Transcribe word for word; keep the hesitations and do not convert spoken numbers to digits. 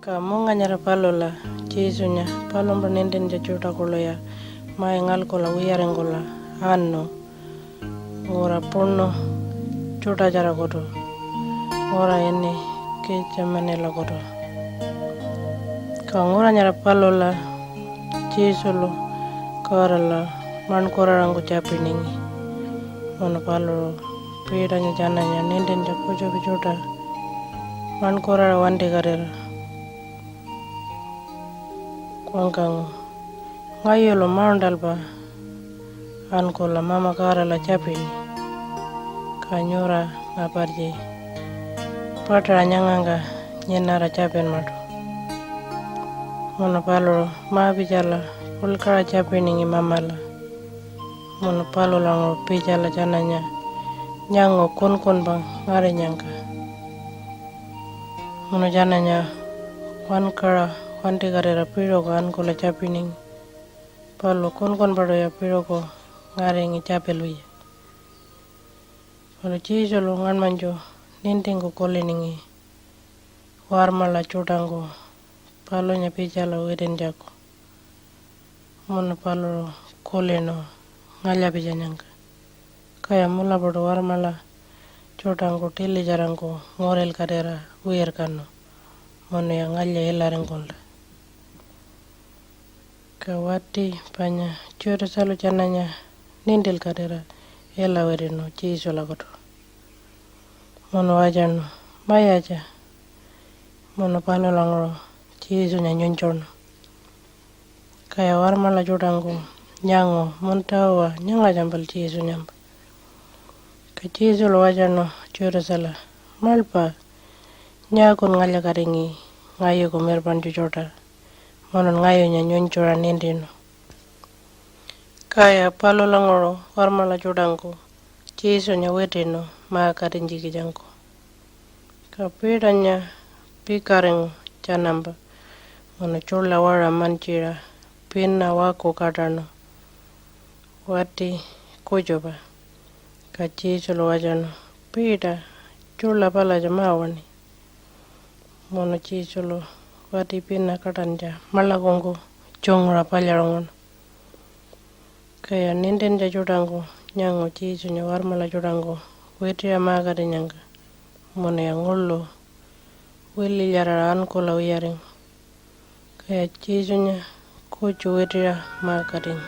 Ka munga nyara palula Jesunya palumpa nintintja tjuṯa kuḻuya mai ngalkula wiyaringkula anu ngura puṉu tjuṯatjarakutu ngura ini Kitjamanilakutu. Ka ngura nyara palula Jesulu Godala maṉkuraṟangku tjapiningi munu paluṟu Peternya tjananya nintintja kutjupa tjuṯa maṉkuraṟa wantikatira wangkangu, "Ngayulu mauṉṯalpa ankula Mama Godala tjapini, ka nyura ngapartji paṯaṟa nyangangka nyinara tjapinmaṯu." Munu paluṟu ma-pitjala puḻkaṟa tjapiningi Mamala, munu palulanguṟu pitjala tjananya nyangu kunkunpa ngarinyangka. Munu tjananya wankaṟa wantikatira piṟuku ankula tjapiningi, palu kunkunpaṯuya piṟuku ngaringi tjapilwiya. Palu Jesulu ngaṉmanytju nintingku kuliningi warmaḻa tjuṯangku palunya pitjala witintjaku munu paluṟu kulinu ngalya-pitjanyangka. Kaya mulapaṯu warmaḻa tjuṯangku tilitjarangku ngurilkatira wirkanu munuya ngalya ilaringkula. Ka wati panya Judasalu tjananya nintilkatira ilawitinu Jesulakutu munu watjanu, "Mayatja," munu palulanguṟu Jesunya nyunytjuṉu. Kaya warmaḻa tjuṯangku nyangu munta-uwa nyangatjampal Jesunyampa. Ka Jesulu watjanu Judasala, "Maḻpa, nyaakun ngalya-katingi ngayuku mirpaṉtju tjuṯa, munun ngayunya nyunytjuṟa nintinu?" Kaya palulanguṟu warmaḻa tjuṯangku Jesunya witinu ma-katinytjikitjangku. Ka Peternya pikaringu tjanampa munu tjuḻa waṟa mantjiṟa pina waku kaṯaṉu wati kutjupa. Ka Jesulu watjanu, "Peter, tjuḻa palatja ma-waṉi." Munu Jesulu wati pina kaṯantja maḻakungku tjunguṟa palyaṟunguṉu. Kaya nintintja tjuṯangku nyangu Jesunya warmaḻa tjuṯangku witiṟa ma-katinyangka munuya nguḻu wililyaraṟa ankula wiyaringu. Kaya Jesunya kutju witiṟa ma-katingu.